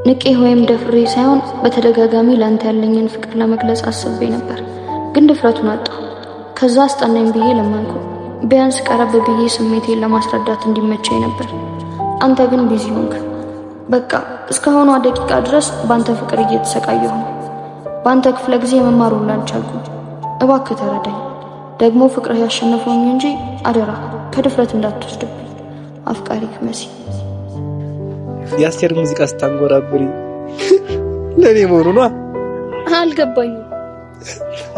ንቄ ወይም ደፍሬ ሳይሆን በተደጋጋሚ ላንተ ያለኝን ፍቅር ለመግለጽ አስቤ ነበር፣ ግን ድፍረቱን አጣሁ። ከዛ አስጠናኝ ብዬ ለመንኩ። ቢያንስ ቀረብ ብዬ ስሜቴን ለማስረዳት እንዲመቸኝ ነበር። አንተ ግን busy ሆንክ። በቃ እስካሁኗ ደቂቃ ድረስ በአንተ ፍቅር እየተሰቃየሁ ነው። በአንተ ክፍለ ጊዜ መማር ሁላ አልቻልኩም። እባክህ ተረዳኝ። ደግሞ ፍቅርህ ያሸነፈኝ እንጂ አደራ ከድፍረት እንዳትወስድብኝ። አፍቃሪክ መሲ። የአስቴር ሙዚቃ ስታንጎራጉሪ ለእኔ መሆኑ ነዋ። አልገባኝም።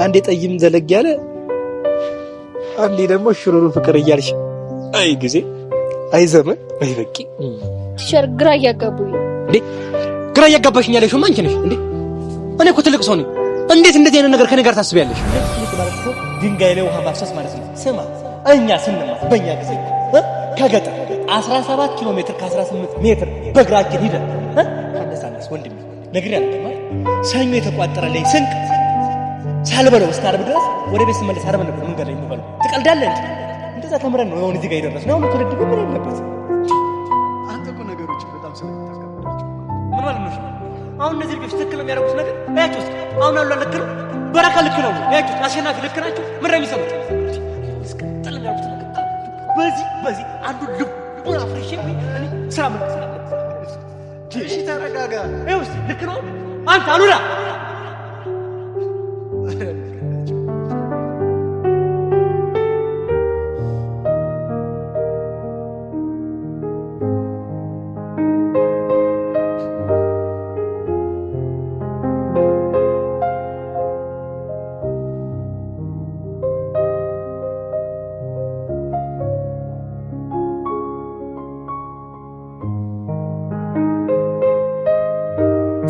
አንዴ ጠይም ዘለግ ያለ፣ አንዴ ደግሞ ሽሩሩ ፍቅር እያልሽ፣ አይ ጊዜ፣ አይ ዘመን፣ አይ በቂ። Teacher፣ ግራ እያጋቡኝ ነው። እንዴ፣ ግራ እያጋባሽኝ ያለሽው አንቺ ነሽ እንዴ? እኔ እኮ ትልቅ ሰው ነኝ። እንዴት እንደዚህ አይነት ነገር ከኔ ጋር ታስቢያለሽ? ድንጋይ ላይ ውሃ ማፍሰስ ማለት ነው። ስማ፣ እኛ ስንማር በእኛ ጊዜ ከገጠር 17 ኪሎ ሜትር ከ18 ሜትር በእግራችን ሂደን ካነሳነስ ወንድሜ ነግሬሃለሁ። ሰኞ የተቋጠረልኝ ስንቅ ሳልበለው እስከ ዓርብ ድረስ ወደ ቤት ስመለስ ዓርብ ነበር መንገድ ላይ የምበለው። ትቀልዳለህ እንዴ? እንደዛ ተምረን ነው የሆነ እዚህ ጋር የደረስነው። አሁን ትውልድ ግን ምን አለበት? አንተ እኮ ነገሮችን በጣም ስለምታከብዳቸው። ምን ማለት ነው? አሁን እነዚህ ልጆች ትክክል ነው የሚያደርጉት ነገር? እያቸው እስኪ፣ አሁን አሉ ልክ ነው፣ በረካ ልክ ነው፣ እያቸው እስኪ፣ አሸናፊ ልክ ናቸው። ምን ነው የሚሰሙት? እስቀጥል የሚያደርጉት ነገር በዚህ አንዱ ልቡን አፍርሼ ወይ እኔ ስራ ምን እሺ ተረጋጋ። ይኸው እስኪ ልክ ነው አንተ አሉላ።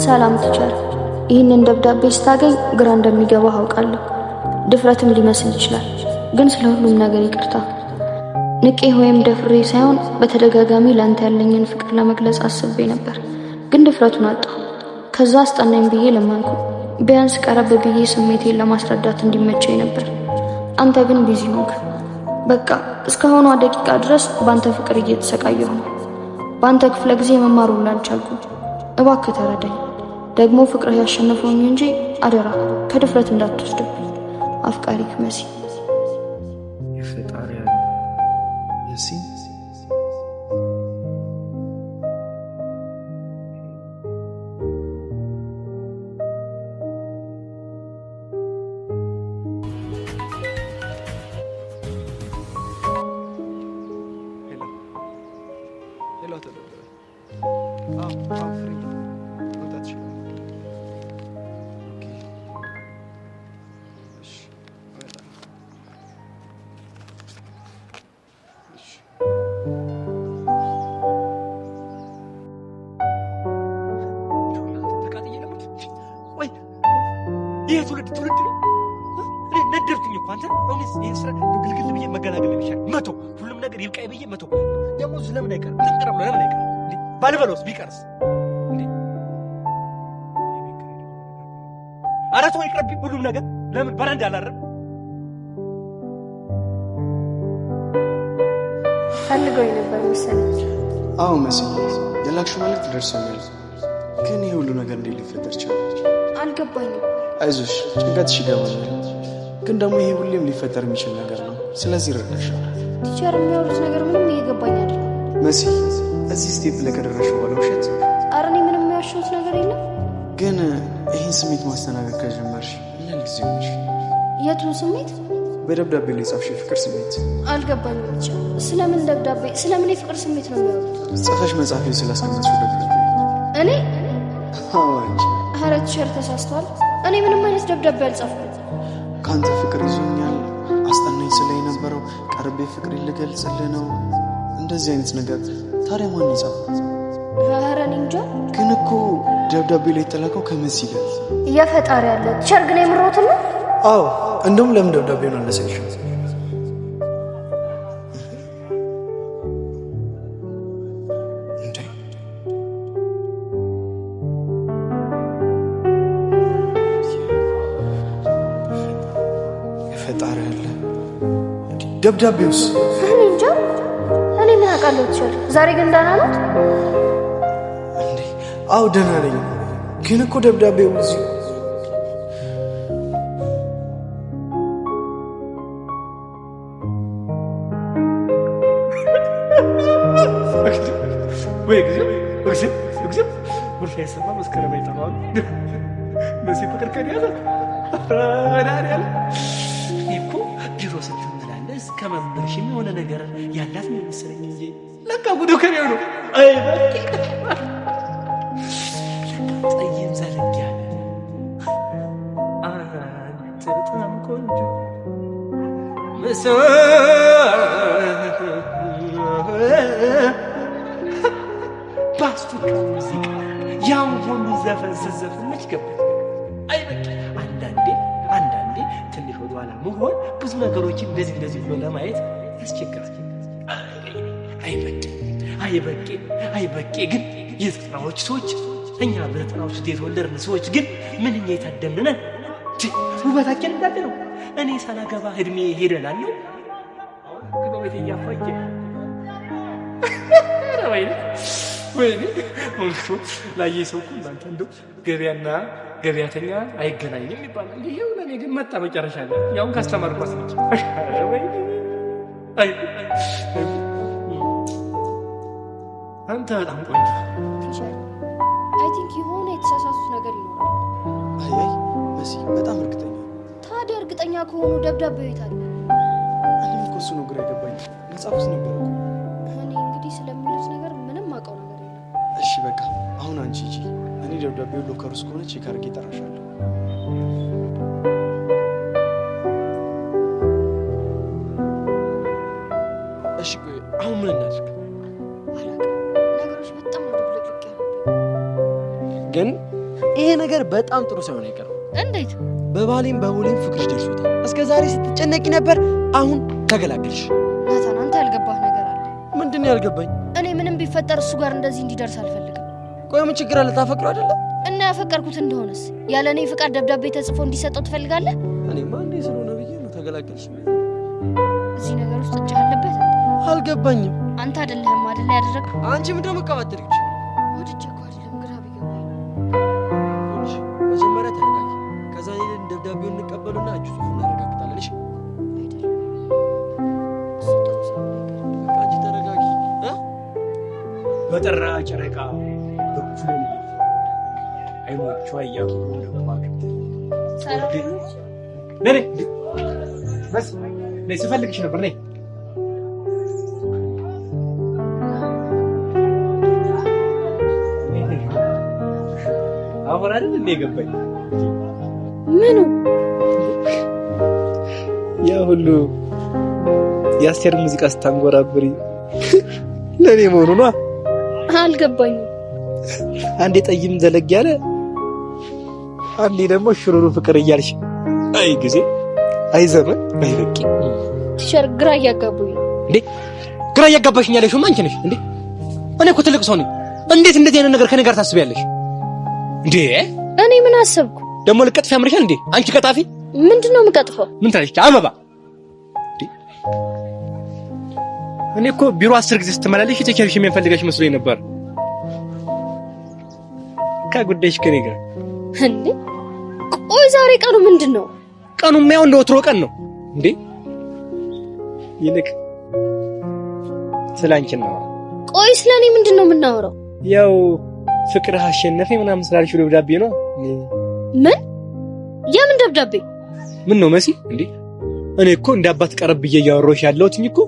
ሰላም teacher፣ ይህንን ደብዳቤ ስታገኝ ግራ እንደሚገባህ አውቃለሁ። ድፍረትም ሊመስል ይችላል፣ ግን ስለ ሁሉም ነገር ይቅርታ። ንቄ ወይም ደፍሬ ሳይሆን በተደጋጋሚ ላንተ ያለኝን ፍቅር ለመግለጽ አስቤ ነበር፣ ግን ድፍረቱን አጣሁ። ከዛ አስጠናኝ ብዬ ለመንኩ። ቢያንስ ቀረብ ብዬ ስሜቴን ለማስረዳት እንዲመቸኝ ነበር። አንተ ግን busy ሆንክ። በቃ እስካሁኗ ደቂቃ ድረስ በአንተ ፍቅር እየተሰቃየሁ ነው። በአንተ ክፍለ ጊዜ መማር ሁላ አልቻልኩም። እባክህ ተረዳኝ። ደግሞ ፍቅርህ ያሸነፈኝ እንጂ አደራ ከድፍረት እንዳትወስድብኝ። አፍቃሪክ መሲ። የፈጣሪ ያለ መሲ። Hello hello፣ አቶ ደበበ። አዎ አዎ፣ free ነኝ። መምጣት ትችላለህ። Okay፣ እሺ፣ እመጣለሁ። እሺ። ተቃጥዬ ልሙት ወይ? ይሄ ትውልድ ትውልድ ነው? እኔ ነደድኩኝ እኮ አንተ። አሁንስ ይሄን ስራ ግልግል ብዬ መገላገል ነው የሚሻል። መቶ ሁሉም ነገር ይብቃኝ ብዬ መቶ ደሞዝ ለምን አይቀርም? ጥንቅር ብሎ ለምን አይቀርም? እንዴ ባልበለውስ ቢቀርስ እንዴ? ኧረ ተው ይቅርብኝ ሁሉም ነገር። ለምን በረንዳ አላድርም? ፈልገውኝ ነበር መሰለኝ። አዎ መሲ፣ የላክሽው መልእክት ደርሶኛል። ግን ይህ ሁሉ ነገር እንዴት ሊፈጠር ቻለ? አልገባኝም። አይዞሽ፣ ጭንቀትሽ ይገባኛል። ግን ደግሞ ይሄ ሁሌም ሊፈጠር የሚችል ነገር ነው። ስለዚህ እረዳሻለሁ። Teacher፣ የሚያወሩት ነገር ምንም እየገባኝ አይደለም። መሲ፣ እዚህ step ላይ ከደረስሽ በኋላ ውሸት ኧረ እኔ ምንም የሚያዋሸሁት ነገር የለም። ግን ይህን ስሜት ማስተናገድ ከጀመርሽ ምን ያህል ጊዜ ሆነሽ? የቱን ስሜት? በደብዳቤ ላይ የጻፍሽ የፍቅር ስሜት። አልገባኝም። Teacher፣ ስለምን ደብዳቤ፣ ስለምን የፍቅር ስሜት ነው የሚያወሩት? ጽፈሽ መጽሐፍ ላይ ስላስቀመጥሽው ደብዳቤ። እኔ? አዎ አንቺ። ኧረ teacher ተሳስተዋል። እኔ ምንም አይነት ደብዳቤ አልጻፍኩም። ከአንተ ፍቅር ይዞኛል፣ አስጠናኝ ስለ የነበረው፣ ቀርቤ ፍቅር ልገልጽልህ ነው፣ እንደዚህ አይነት ነገር። ታዲያ ማን የጻፈው? ኧረ እኔ እንጃ። ግን እኮ ደብዳቤ ላይ የተላከው ከመሲ ይላል። የፈጣሪ ያለ፣ teacher ግን የምሮትን ነው? አዎ፣ እንደውም ለምን ደብዳቤውን አነሳሽው? እንዴ? የፈጣሪ ያለ፣ ደብዳቤውስ? እኔ እንጃ። እኔ ምን አውቃለሁ teacher። ዛሬ ግን ደህና ናት? እንዴ፣ አዎ ደህና ነኝ፣ ግን እኮ ደብዳቤው እዚህ። ወይ እግዚኦ እግዚኦ እግዚኦ! ውርሻ የሰማ መስከረም አይጠፋም። መሲ ፍቅር ከኔ ያዛት መድኃኒዓለም። እኔ እኮ ቢሮ ስትመላለስ ከመምህርሽም የሆነ ነገር ያላት ነው የመሰለኝ እንጂ ለካ ጉዱ ከኔው ነው። አይ በቃ ለካ ጠይም ዘለግ ያለ አንተ በጣም ቆንጆ ባስቱካ ሙዚቃ ያን ሁሉ ዘፈን ስትዘፍን መች ገባኝ። አይ በቃ አንዳንዴ አንዳንዴ ትንሽ ወደኋላ መሆን ብዙ ነገሮችን እንደዚህ እንደዚህ ብሎ ለማየት ያስቸግራል። አይ በቄ አይ በቄ አይ በቄ ግን የዘጠናዎቹ ሰዎች፣ እኛ በዘጠናዎቹ ውስጥ የተወለድን ሰዎች ግን ምንኛ የታደልን ነን። ውበታችን እንዳለ ነው። እኔ ሳላገባ እድሜ ሄደ እላለሁ። አሁን ግን ቤት እያፋጀ ኧረ ወይኔ ወይኔ እሱ ላየ ሰው እኮ እናንተ እንደው ገበያና ገበያተኛ አይገናኝም ይባላል። ይሄው ለእኔ ግን መጣ መጨረሻ ላይ ያውን ካስተማርኳት ነች። ኧረ ወይኔ አይ አንተ በጣም ቆንጆ። Teacher፣ I think የሆነ የተሳሳቱት ነገር ይኖራል። አይ አይ መሲ፣ በጣም እርግጠኛ ነኝ። ታዲያ እርግጠኛ ከሆኑ ደብዳቤው የት አለ? እኔም እኮ እሱ ነው ግራ የገባኝ። መጽሐፍ ውስጥ ነበር እኮ። እኔ እንግዲህ ስለሚሉት ነገር ምንም አውቀው ነገር የለም። እሺ በቃ አሁን አንቺ ሂጂ፣ እኔ ደብዳቤው locker ውስጥ ከሆነ check አድርጌ እጠራሻለሁ። እሺ ቆይ አሁን ምን እናድርግ? አላውቅም። ነገሮች በጣም ነው ድብልቅልቅ ያሉብኝ። ግን ይሄ ነገር በጣም ጥሩ ሳይሆን አይቀርም። እንዴት? በባሌም በቦሌም ፍቅርሽ ደርሶታል። እስከ ዛሬ ስትጨነቂ ነበር፣ አሁን ተገላገልሽ። ናታን፣ አንተ ያልገባህ ነገር አለ። ምንድን ነው ያልገባኝ? እኔ ምንም ቢፈጠር እሱ ጋር እንደዚህ እንዲደርስ አልፈልግም። ቆይ ምን ችግር አለ? ታፈቅሮ አይደለ? እና ያፈቀርኩት እንደሆነስ ያለ እኔ ፍቃድ ደብዳቤ ተጽፎ እንዲሰጠው ትፈልጋለህ? እኔማ እንዴ ስለሆነ ብዬ ነው ተገላገልሽ። እዚህ ነገር ውስጥ እጅህ አለበት እንዴ? አልገባኝም። አንተ አይደለህም አይደለ ያደረግከው? አንቺ ምንድን ነው የምትቀባጥሪው? ወድጄ እኮ አይደለም፣ ግራ ቢገባኝ ነው። ይኸውልሽ፣ መጀመሪያ ተረጋጊ። ከዛ እኔን ደብዳቤውን እንቀበሉና እጁ ጽሑፍ እናረጋግጣለን። እሺ? አይደለም፣ እሱ ጥሩ ሰው አይቀርም። በቃ አንቺ ተረጋጊ እ በጠራ ጨረቃ በኩለ ሌሊት አይኖቿ እያበሩ እንደ ከዋክብት። ነይ ነይ በስ ነይ፣ ስፈልግሽ ነበር። ነይ። አሁን አይደል እንደ የገባኝ? ምኑ? ያ ሁሉ የአስቴር ሙዚቃ ስታንጎራጉሪ ለእኔ መሆኑ ነዋ። አልገባኝም። አንዴ ጠይም ዘለግ ያለ፣ አንዴ ደግሞ ሽሩሩ ፍቅር እያልሽ፣ አይ ጊዜ አይ ዘመን አይ በቂ። Teacher፣ ግራ እያጋቡኝ ነው። እንዴ ግራ እያጋባሽኝ ያለሽውማ አንቺ ነሽ። እንዴ እኔ እኮ ትልቅ ሰው ነኝ። እንዴት እንደዚህ አይነት ነገር ከኔ ጋር ታስቢያለሽ? እንዴ እኔ ምን አሰብኩ? ደግሞ ልቀጥፍ ያምርሻል እንዴ? አንቺ ቀጣፊ። ምንድን ነው የምቀጥፈው? ምን ትላለች? አበባ። እንዴ እኔ እኮ ቢሮ 10 ጊዜ ስትመላለሽ teacher ሽ የሚፈልገሽ መስሎኝ ነበር። ከጉዳይሽ ከኔ ጋር። እንዴ ቆይ ዛሬ ቀኑ ምንድን ነው? ቀኑማ ያው እንደ ወትሮ ቀን ነው። እንዴ ይልቅ ስለ አንቺ እናውራ። ቆይ ስለ እኔ ምንድን ነው የምናወራው? ያው ፍቅርህ አሸነፈኝ ምናምን ስላልሽው ደብዳቤ ነው። ምን? የምን ደብዳቤ? ምን ነው መሲ? እንዴ እኔ እኮ እንደ አባት ቀረብ ብዬ እያወራሁሽ ያለሁት እኮ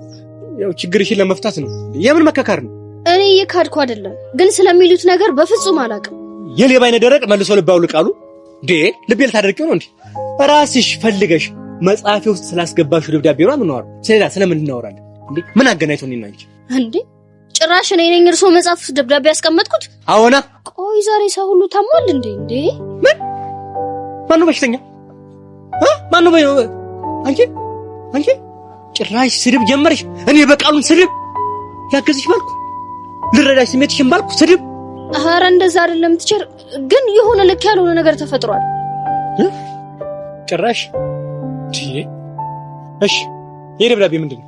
ያው ችግርሽን ለመፍታት ነው። የምን መከካር ነው? እኔ እየካድኩ አይደለም፣ ግን ስለሚሉት ነገር በፍጹም አላውቅም። የሌባ ዓይነ ደረቅ መልሶ ልብ አውልቅ አሉ። እንዴ ልቤ ልታደርቂው ነው እንዴ? ራስሽ ፈልገሽ መጽሐፌ ውስጥ ስላስገባሽው ደብዳቤ ነው የምናወራው። ስለሌላ ስለምን እናወራለን? እንዴ ምን አገናኝቶ እኔና አንቺ? እንዴ ጭራሽ እኔ ነኝ እርሶ መጽሐፍ ውስጥ ደብዳቤ ያስቀመጥኩት? አዎና። ቆይ ዛሬ ሰው ሁሉ ታሟል እንዴ? እንዴ ምን? ማነው በሽተኛ? ማነው? አንቺ አንቺ ጭራሽ ስድብ ጀመርሽ። እኔ በቃሉን ስድብ ላገዝሽ ባልኩ፣ ልረዳሽ ስሜትሽን ባልኩ ስድብ። ኧረ እንደዛ አይደለም teacher፣ ግን የሆነ ልክ ያልሆነ ነገር ተፈጥሯል። ጭራሽ እሺ፣ ይሄ ደብዳቤ ምንድን ነው?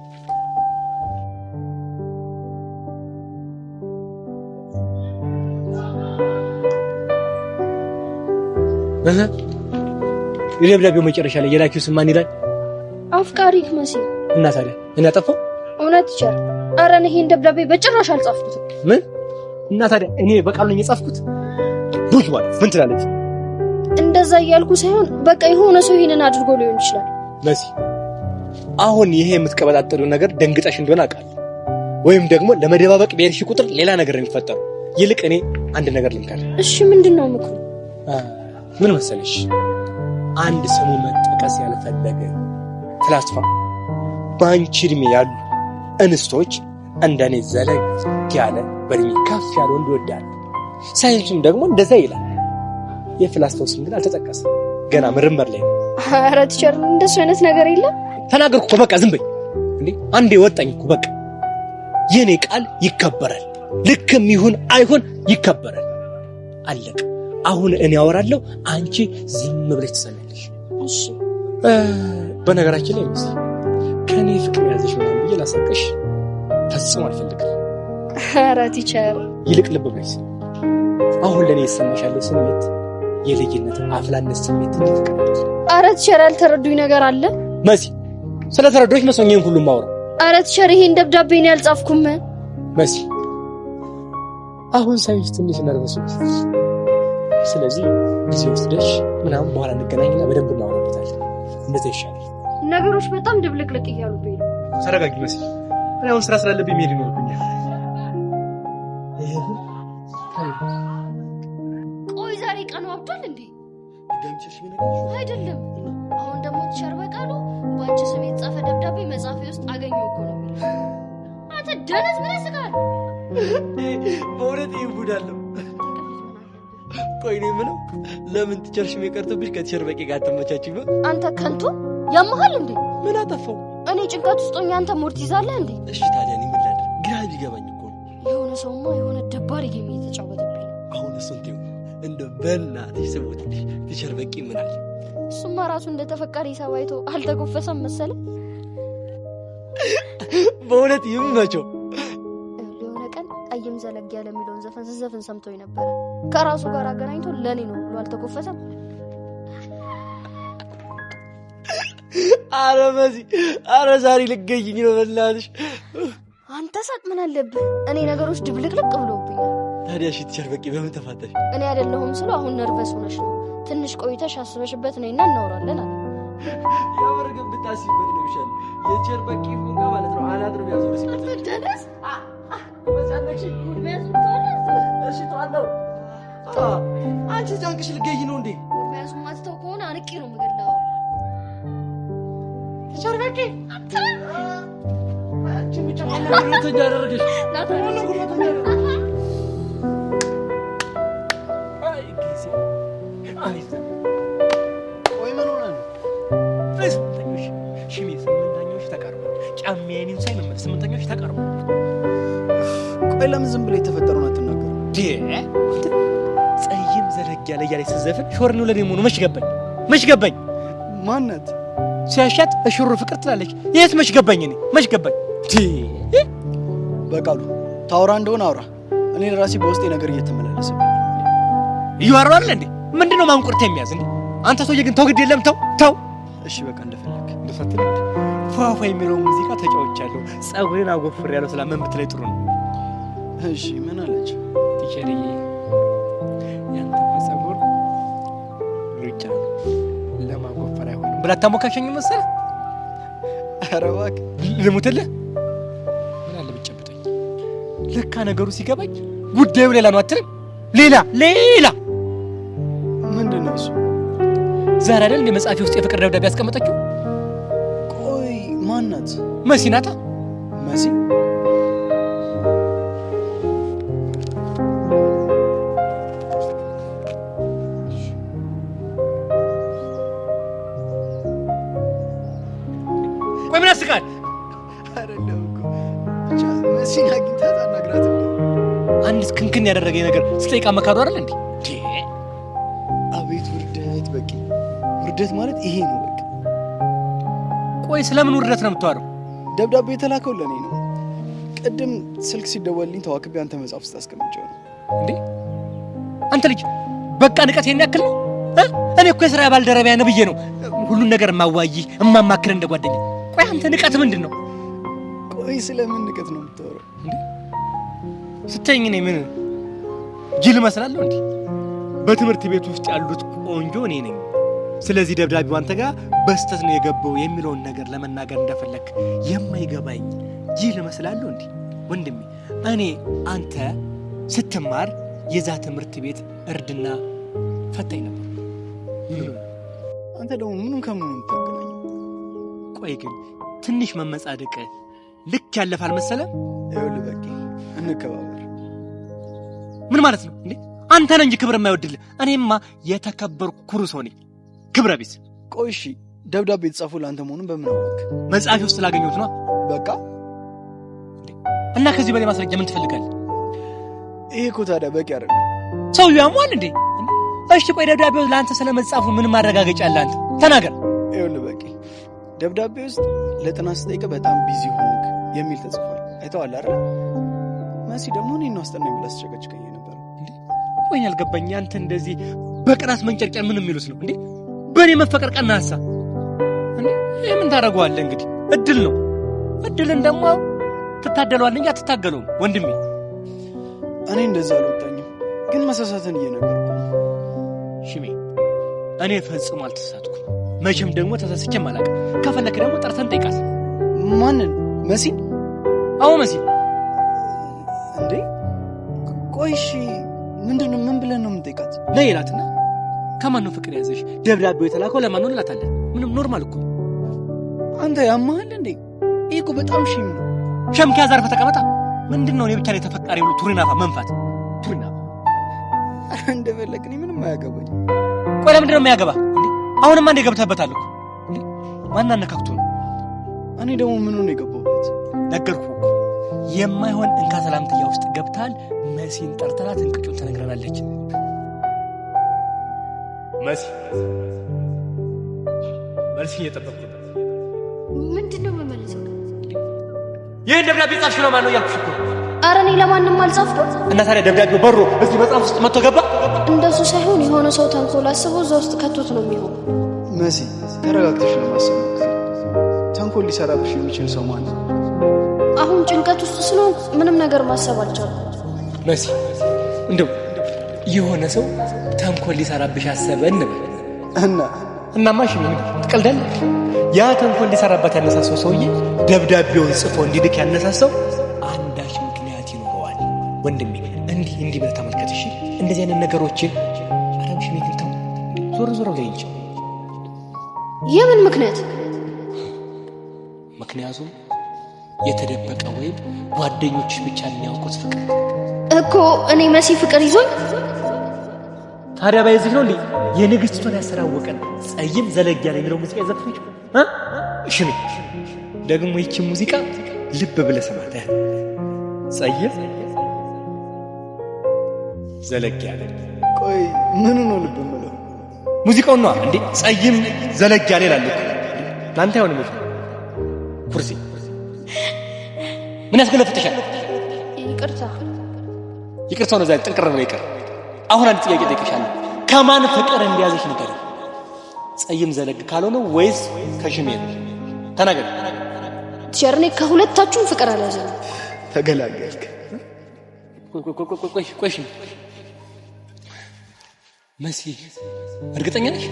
እህ የደብዳቤው መጨረሻ ላይ የላኪው ስም ማን ይላል? አፍቃሪህ መሲ። እና ታዲያ እኔ አጠፋሁ? እውነት teacher፣ ኧረ እኔ ይሄን ደብዳቤ በጭራሽ አልጻፍኩትም። ምን? እና ታዲያ እኔ በቃሉ ነኝ የጻፍኩት? ቡጅ ማለት ምን ትላለች? እንደዛ እያልኩ ሳይሆን በቃ የሆነ ሰው ይሄንን አድርጎ ሊሆን ይችላል። መሲ፣ አሁን ይሄ የምትቀበጣጠሪው ነገር ደንግጠሽ እንደሆነ አውቃለሁ። ወይም ደግሞ ለመደባበቅ በሄድሽ ቁጥር ሌላ ነገር ነው የሚፈጠረው። ይልቅ እኔ አንድ ነገር ልምከር። እሺ፣ ምንድን ነው ምክሩ? ምን መሰለሽ፣ አንድ ስሙ መጠቀስ ያልፈለገ ፍላስፋ በአንቺ እድሜ ያሉ እንስቶች እንደኔ ዘለግ ያለ በእድሜ ከፍ ያለ ወንድ ይወዳሉ። ሳይንሱም ደግሞ እንደዛ ይላል። የፍላስፋው ስም ግን አልተጠቀሰም፣ ገና ምርምር ላይ ነው። ኧረ teacher፣ እንደሱ አይነት ነገር የለም። ተናገርኩ እኮ በቃ ዝም በይ እንዴ! አንዴ ወጣኝ እኮ በቃ። የኔ ቃል ይከበራል፣ ልክም ይሁን አይሁን ይከበራል። አለቀ። አሁን እኔ አወራለሁ፣ አንቺ ዝም ብለሽ ትሰሚያለሽ። እሺ። በነገራችን ላይ መሲ፣ ከኔ ፍቅር ያዘሽ ምናምን ብዬ ላሳቅሽ ፈጽሞ አልፈልግም። ኧረ teacher፣ ይልቅ ልብ ብለሽ ስሚ። አሁን ለእኔ ይሰማሽ ያለው ስሜት የልጅነት አፍላነት ስሜት እንጂ ፍቅር አይደለም። ኧረ teacher፣ ያልተረዱኝ ነገር አለ። መሲ፣ ስለተረዳሁሽ መስሎኝ ይሄን ሁሉ የማወራው። ኧረ teacher፣ ይሄን ደብዳቤ እኔ አልጻፍኩም። መሲ፣ አሁን ሳይሽ ትንሽ nervous ነሽ። ስለዚህ ጊዜ ወስደሽ ምናምን በኋላ እንገናኝና በደንብ እናወራበታለን። እንደዛ ይሻላል። ነገሮች በጣም ድብልቅልቅ እያሉብኝ ነው። ተረጋጊ መሲ፣ እኔ አሁን ስራ ስላለብኝ መሄድ ይኖርብኛል። ቆይ ዛሬ ቀኑ አብዷል እንዴ? አይደለም። አሁን ደግሞ teacher በቃሉ በአንቺ ስም የተጻፈ ደብዳቤ መጽሐፌ ውስጥ አገኘሁ እኮ ነው የሚለው። አንተ ደነዝ ምን ያስቃል? በእውነት ይህ ጉድ አለው። ቆይ እኔ የምለው ለምን teacher ሽሜ ቀርቶብሽ ከ teacher በቂ ጋር አትመቻችም? አንተ ከንቱ ያመሃል እንዴ? ምን አጠፋው? እኔ ጭንቀት ውስጥ ሆኜ አንተ mood ትይዛለህ እንዴ? እሺ ታዲያ እኔ ምን ላድርግ? ግራ ቢገባኝ እኮ ነው። የሆነ ሰውማ የሆነ ደባሪ game እየተጫወተብኝ ነው። አሁን እሱን ተይው፣ እንደው በእናትሽ ስሞትልሽ teacher በቂ ምን አለ? እሱማ ራሱ እንደ ተፈቃሪ ሰው አይቶ አልተጎፈሰም መሰለ። በእውነት ይመቸው። የሆነ ቀን ጠይም ዘለግ ያለ የሚለውን ዘፈን ስዘፍን ሰምቶኝ ነበረ። ከራሱ ጋር አገናኝቶ ለኔ ነው ብሎ አልተጎፈሰም። አረ መሲ፣ አረ ዛሬ ልገይኝ ነው በእናትሽ። አንተ ሳቅ ምን አለብህ? እኔ ነገሮች ድብልቅልቅ ብለውብኛል። ታዲያ እሺ teacher በቂ በምን ተፋታሽ? እኔ አይደለሁም ስለው አሁን nervous ሆነሽ ነው፣ ትንሽ ቆይተሽ አስበሽበት ነይና እናወራለን አለ። የምር ግን ብታስቢበት ነው የሚሻለው። የ teacher በቂ ፎንጋ ማለት ነው አናት ነው የሚያዞርሽ። ደነስ እሺ ተዋለው። አንቺ ጫንቅሽ ልገይ ነው እንዴ? መያዙ ማትተው ከሆነ አንቄ ነው የምገላው። teacher በቂ አንቺ ብቻ ማነው ጉልበተኛ ያደረገሽ? ማነው ጉልበተኛ ያደረገሽ? አይ ጊዜ፣ አይ ዘመን። ቆይ ምን ሆነህ ነው? ስምንተኞች ሽሜ፣ ስምንተኞች ተቃርቧል። ጫማዬን ሳይ ነው የምልህ፣ ስምንተኞች ተቃርቧል። ቆይ ለምን ዝም ብለህ የተፈጠረውን አትናገርም? ፀይም ዘለግ ያለ እያለች ስትዘፍን ሾርኒው ለኔ መሆኑ መች ገባኝ? መች ገባኝ? ማናት? ሲያሻት እሽሩ ፍቅር ትላለች። የት መች ገባኝ? እኔ መች ገባኝ? በቃሉ ታውራ እንደሆነ አውራ። እኔ ራሴ በውስጤ ነገር እየተመላለሰብኝ ነው። እያወራሁ አይደል እንዴ? ምንድነው ማንቁርት የሚያዝ እንዴ? አንተ ሰውዬ ግን ተው፣ ግድ የለም ተው ተው። እሺ በቃ እንደፈለክ። እንደፈለክ ፏፏ የሚለውን ሙዚቃ ተጫውቻለሁ፣ ፀጉሬን አጎፍሬያለሁ ስላመን ብትለኝ ጥሩ ነው። እሺ ምን አለች? teacher ዬ፣ ያንተ ፀጉር ሉጫ ነው ለማጎፈር አይሆንም ብላ ታሞካሸኝ መሰለህ? ኧረ እባክህ። ልሙትልህ? ምን አለ ብትጨብጠኝ። ለካ ነገሩ ሲገባኝ ጉዳዩ ሌላ ነው አትልም? ሌላ ሌላ። ምንድን ነው እሱ? ዛሬ አይደል እንደ መጽሐፌ ውስጥ የፍቅር ደብዳቤ ያስቀመጠችው? ቆይ ማናት? መሲ ናታ። መሲ? ቆይ ምን ያስቃል? አይደለም እኮ ብቻ መሲን አግኝታት አናግራት እንዴ? አንድ ክንክን ያደረገኝ ነገር ስጠይቃ መካዱ አይደል እንዴ? አቤት ውርደት! በቂ ውርደት ማለት ይሄ ነው በቃ። ቆይ ስለምን ውርደት ነው የምታወራው? ደብዳቤ የተላከው ለኔ ነው። ቅድም ስልክ ሲደወልልኝ ተዋክቤ አንተ መጽሐፍ ውስጥ አስቀምጬው ነው። እንዴ አንተ ልጅ በቃ ንቀት ይሄን ያክል ነው? እኔ እኮ የስራ ባልደረባዬ ነህ ብዬ ነው ሁሉን ነገር የማዋይህ የማማክርህ እንደ ጓደኛ። ቆይ አንተ ንቀት ምንድን ነው? ቆይ ስለምን ንቀት ነው የምታወራው? ስተኝ እኔ ምን ጅል እመስላለሁ እንዴ? በትምህርት ቤት ውስጥ ያሉት ቆንጆ እኔ ነኝ። ስለዚህ ደብዳቤው አንተ ጋር በስተት ነው የገባው የሚለውን ነገር ለመናገር እንደፈለክ የማይገባኝ ጅል እመስላለሁ እንዴ? ወንድሜ እኔ አንተ ስትማር የዛ ትምህርት ቤት እርድና ፈታኝ ነበር። አንተ ደግሞ ምኑን ከምኑ ነው የምታገናኘው? ቆይ ግን ትንሽ መመጻደቅ ልክ ያለፈ አልመሰለም? ይኸውልህ በቂ እንከባበር። ምን ማለት ነው እንዴ? አንተ ነህ እንጂ ክብር የማይወድልህ። እኔማ የተከበርኩ ኩሩ ሰው ነኝ፣ ክብረ ቢስ። ቆይ እሺ ደብዳቤ የተጻፈው ለአንተ መሆኑን በምን አወቅህ? መጽሐፌ ውስጥ ስላገኘሁት ነው። በቃ እና ከዚህ በላይ ማስረጃ ምን ትፈልጋለህ? ይሄ እኮ ታዲያ በቂ አይደለም። ሰውዬው ያሟል እንዴ? እሺ ቆይ ደብዳቤው ለአንተ ስለመጻፉ ምን ማረጋገጫ አለ? አንተ ተናገር። ይኸውልህ በቂ ደብዳቤ ውስጥ ለጥናት ስጠይቅህ በጣም busy ሆንክ የሚል ተጽፏል። አይተዋል አይደል? መሲ ደግሞ እኔን ነው አስጠናኝ ብላ ስትጨቀጭቀኝ የነበረው። ቆይ አልገባኝ። አንተ እንደዚህ በቅናት መንጨርጨር ምን የሚሉት ነው እንዴ? በእኔ መፈቀር ቀና ሀሳብ እንዴ? ይሄ ምን ታደርገዋለህ እንግዲህ፣ እድል ነው። እድልን ደግሞ ትታደለዋለህ እንጂ አትታገለውም ወንድሜ። እኔ እንደዛ አልወጣኝም፣ ግን መሳሳትን እየነገርኩህ ነው። ሽሜ እኔ ፈጽሞ አልተሳሳትኩም። መቼም ደግሞ ተሳስቼም አላውቅም። ከፈለክ ደግሞ ጠርተን ጠይቃት። ማንን? መሲን? አዎ መሲን። እንዴ ቆይ እሺ ምንድነው? ምን ብለን ነው የምንጠይቃት? ነይ እላትና ከማን ነው ፍቅር ያዘሽ? ደብዳቤው የተላከው ለማን ነው እንላታለን። ምንም normal እኮ። አንተ ያማሃል እንዴ? ይሄ እኮ በጣም shame ነው። shame ከያዘ አርፈህ ተቀመጣ። ምንድነው እኔ ብቻ ላይ ተፈቃሪ ብሎ ቱሪናፋ መንፋት? ቱሪናፋ እንደፈለክ። እኔ ምንም አያገባኝ። ቆይ ለምንድን ነው የሚያገባ እንዴ? አሁንማ እንዴ ገብተህበታል እኮ እንዴ? ማን አነካክቶ ነው? እኔ ደግሞ ምኑ ነው የገባሁበት? ነገርኩህ እኮ የማይሆን እንካ ሰላምትያ ውስጥ ገብተሃል። መሲን ጠርተናት እንቅጩን ተነግረናለች። መሲ መልስ እየጠበቅኩ ነው። ምንድን ነው የምመልሰው? ይህን ደብዳቤ ጻፍሽ ነው ማነው እያልኩሽ እኮ። ኧረ እኔ ለማንም አልጻፍኩም። እና ታዲያ ደብዳቤው በሮ እዚህ መጽሐፍ ውስጥ መጥቶ ገባ? እንደሱ ሳይሆን የሆነ ሰው ተንኮል አስቦ እዛ ውስጥ ከቶት ነው የሚሆነው። መሲ ተረጋግተሽ ነው ማሰብ። ተንኮል ሊሰራብሽ የሚችል ሰው ማን ነው? አሁን ጭንቀት ውስጥ ስለሆንኩ ምንም ነገር ማሰብ አልቻልኩም። መሲ እንደው የሆነ ሰው ተንኮል ሊሰራብሽ አሰበ እንበል እና እናማ እሺ ምን ትቀልዳለህ? ያ ተንኮል ሊሰራባት ያነሳሳው ሰውዬ ደብዳቤውን ጽፎ እንዲልክ ያነሳሳው አንዳች ምክንያት ይኖረዋል። ወንድሜ እንዲህ እንዲህ ብለህ ተመልከት። እሺ እንደዚህ አይነት ነገሮችን አረብሽ ግን ተው፣ ዞር ዞር ብለህ እንጂ። የምን ምክንያት? ምክንያቱም የተደበቀ ወይም ጓደኞችሽ ብቻ የሚያውቁት ፍቅር እኮ እኔ መሲ ፍቅር ይዞኝ ታዲያ ባይዚህ ነው እንዴ የንግስቲቷን ያሰራወቀን ጸይም ዘለግ ያለ የሚለው ሙዚቃ የዘፈነችው? ሽሜ ደግሞ ይቺ ሙዚቃ ልብ ብለህ ስማት። ጸይም ዘለግ ያለ። ቆይ ምኑ ነው ልብ የምለው? ሙዚቃው ነው እንዴ? ጸይም ዘለግ ያለ ይላል እኮ። ለአንተ አይሆንም። ኩርሲ ምን ያስገለፍጥሻል? ይቅርታ ይቅርታው ነው ዛሬ ጥንቅር ነው ይቅር። አሁን አንድ ጥያቄ ጠይቅሻለሁ። ከማን ፍቅር እንዲያዘሽ ንገሪኝ። ጸይም ዘለግ ካልሆነ ወይስ ከሽሜ ነው? ተናገሪ። teacher እኔ ከሁለታችሁም ፍቅር አልያዘኝም። ተገላገልክ። ቆይ ቆይ ሽሜ፣ መሲ እርግጠኛ ነሽ?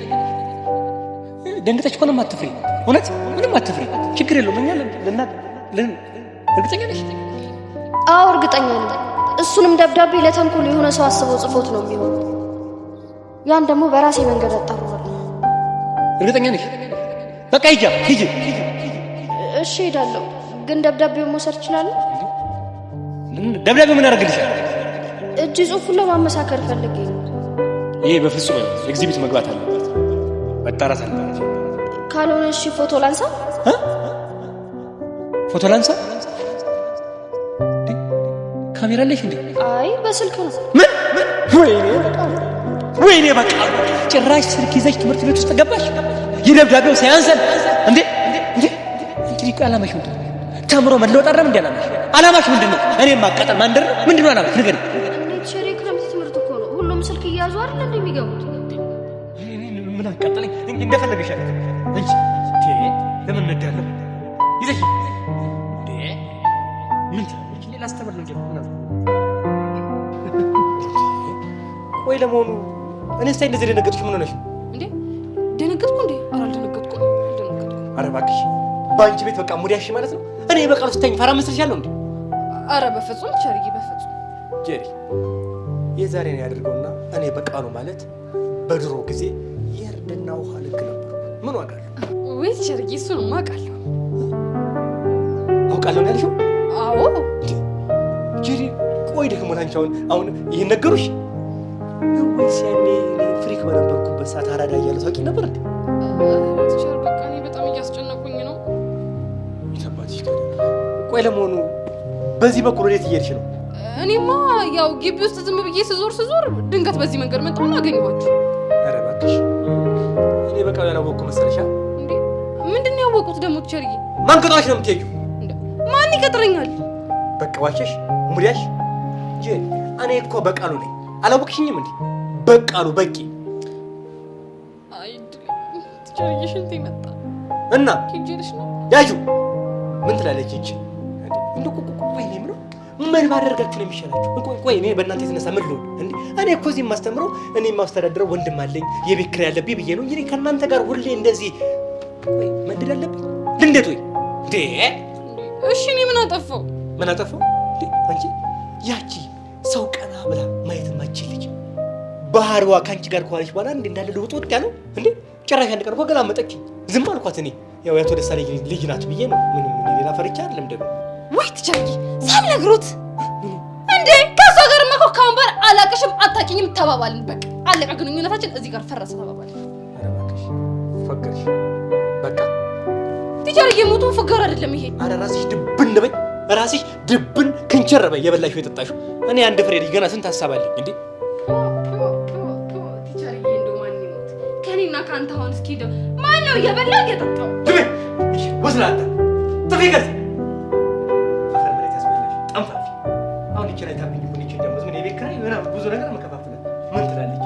ደንግጠሽ እኮ ነው አትፍሪ። እውነት ምንም አትፍሪ። ችግር የለውም። እኛ እርግጠኛ ነሽ? አዎ እርግጠኛ ነኝ። እሱንም ደብዳቤ ለተንኮል የሆነ ሰው አስቦ ጽፎት ነው የሚሆነው። ያን ደግሞ በራሴ መንገድ አጣራዋለሁ። እርግጠኛ ነሽ? በቃ ሂጂ ሂጂ። እሺ እሄዳለሁ፣ ግን ደብዳቤውን መውሰድ እችላለሁ? ደብዳቤው ምን ያደርግልሻል? እጅ ጽሑፉን ለማመሳከር ፈልጌ ነው። ይሄ በፍጹም exhibit መግባት አለበት፣ መጣራት አለበት። ካልሆነ እሺ ፎቶ ላንሳ። ፎቶ ላንሳ? ካሜራ አለሽ እንዴ? አይ በስልክ ነው። ምን? ወይኔ ወይኔ፣ በቃ ጭራሽ ስልክ ይዘሽ ትምህርት ቤት ውስጥ ገባሽ? የደብዳቤው ሳያንሰን እንዴ? እንዴ እንግዲህ ቆይ አላማሽ ምንድን ነው? ተምሮ መለወጥ አይደለም እንዴ አላማሽ? አላማሽ ምንድን ነው? እኔ ማቃጠል ማንደር ነው? ምንድን ነው አላማሽ? ንገሪኝ። እንዴ teacher የክረምት ትምህርት እኮ ነው። ሁሉም ስልክ እያዙ አይደል እንዴ የሚገቡት? ምን አቃጠለኝ? እንደፈለገሽ አለ እንጂ ለምን ነዳለሁ? ይዘሽ እንዴ ምን ትላለች? ሌላ አስተምር ነው እንዴ? ቆይ ለመሆኑ እኔ ሳይ እንደዚህ ደነገጥሽ ምን ሆነሽ? እንዴ ደነገጥኩ እንዴ? ኧረ አልደነገጥኩም፣ አልደነገጥኩም። ኧረ እባክሽ በአንቺ ቤት በቃ ሙዲያሽ ማለት ነው። እኔ በቃሉ ስታኝ ፈራ መስልሻለሁ እንዴ? ኧረ በፍጹም ቸርዬ፣ በፍጹም ጄሪ፣ የዛሬን ያድርገውና እኔ በቃሉ ማለት በድሮ ጊዜ የእርድና ውሃ ልክ ነበር። ምን ዋጋ አለው? ወይ ቸርዬ፣ እሱንማ አውቃለሁ። አውቃለሁ ነው ያልሽው? አዎ ጄሪ፣ ቆይ ደግሞ ላንቺ አሁን ይሄን ነገሩሽ ነው ወይስ ያኔ እኔ freak በነበርኩበት ሰዓት አራዳ እያለሁ ታውቂ ነበር እንዴ? teacher፣ በቃ እኔ በጣም እያስጨነቁኝ ነው። የታባትሽ ታዲያ? ቆይ ለመሆኑ በዚህ በኩል ወዴት እየሄድሽ ነው? እኔማ ያው ግቢ ውስጥ ዝም ብዬ ስዞር ስዞር ድንገት በዚህ መንገድ መጣሁና አገኘኋችሁ። ኧረ እባክሽ እኔ በቃ ያላወቅኩ መሰለሽ? እንዴ ምንድን ነው ያወቁት ደግሞ teacher ዬ? ማን ቀጥሮሽ ነው የምትሄጂው? ማን ይቀጥረኛል? በቃ ዋሸሽ ሙዲያሽ። ጄሪ እኔ እኮ በቃሉ ነኝ። አላወቅሽኝም እንዴ? በቃሉ በቂ። አይ teacher ዬ ሽንቴ መጣ እና ሂጅልሽ ነው ያጁ ምን ትላለች ይቺ? እንደው ቆይ እኔ የምለው ምን ባደርጋችሁ ነው የሚሻላችሁ? ቆይ ቆይ እኔ በእናንተ የተነሳ ምን ልሆን እንዴ? እኔ እኮ እዚህ የማስተምረው እኔ የማስተዳድረው ወንድም አለኝ የቤት ኪራይ አለብኝ ብዬ ነው እንጂ ከእናንተ ጋር ሁሌ እንደዚህ ቆይ መድል አለብኝ ልንደት ወይ እንዴ? እሺ እኔ ምን አጠፋው? ምን አጠፋው እንዴ? አንቺ ያቺ ሰው ቀና ብላ ማየት የማትችል ልጅ ባህሪዋ ከአንቺ ጋር ከዋለች በኋላ እንዴ እንዳለ ልውጥ ወጥ ያለው እንዴ? ጭራሽ አንድ ቀን እኮ ገላመጠችኝ። ዝም አልኳት። እኔ ያው ያቶ ደሳለኝ ልጅ ናት ብዬ ነው። ምንም እኔ ሌላ ፈርቻ አይደለም ደግሞ። ወይ teacher ዬ ሳልነግሮት እንዴ ከእሷ ጋርማ እኮ ከአሁን በኋላ አላቅሽም አታውቂኝም ተባባልን። በቃ አለቀ፣ ግንኙነታችን እዚህ ጋር ፈረሰ ተባባልን። ኧረ እባክሽ ፈገርሽ። በቃ teacher ዬ ሞቱ ፉገር አይደለም ይሄ። ኧረ ራስሽ ድብን በይ፣ ራስሽ ድብን ክንቸር በይ። የበላሽው የጠጣሽው። እኔ አንድ ፍሬ ልጅ ገና ስንት ሀሳብ አለኝ እንዴ። teacher ዬ እንደው ማን ይሞት ከእኔና ከአንተ አሁን እስኪ እንደው ማን ነው እየበላ እየጠጣው? ግቢ ወስላታ ጥፊ ከዚህ አፈር መሬት ያስበላሽ ጠንፋፊ። አሁን ይቺ ላይ ታብኝ እኮ ይቺ ደግሞ ምን የቤት ኪራይ ምናምን ብዙ ነገር መከፋፈል ምን ትላለች?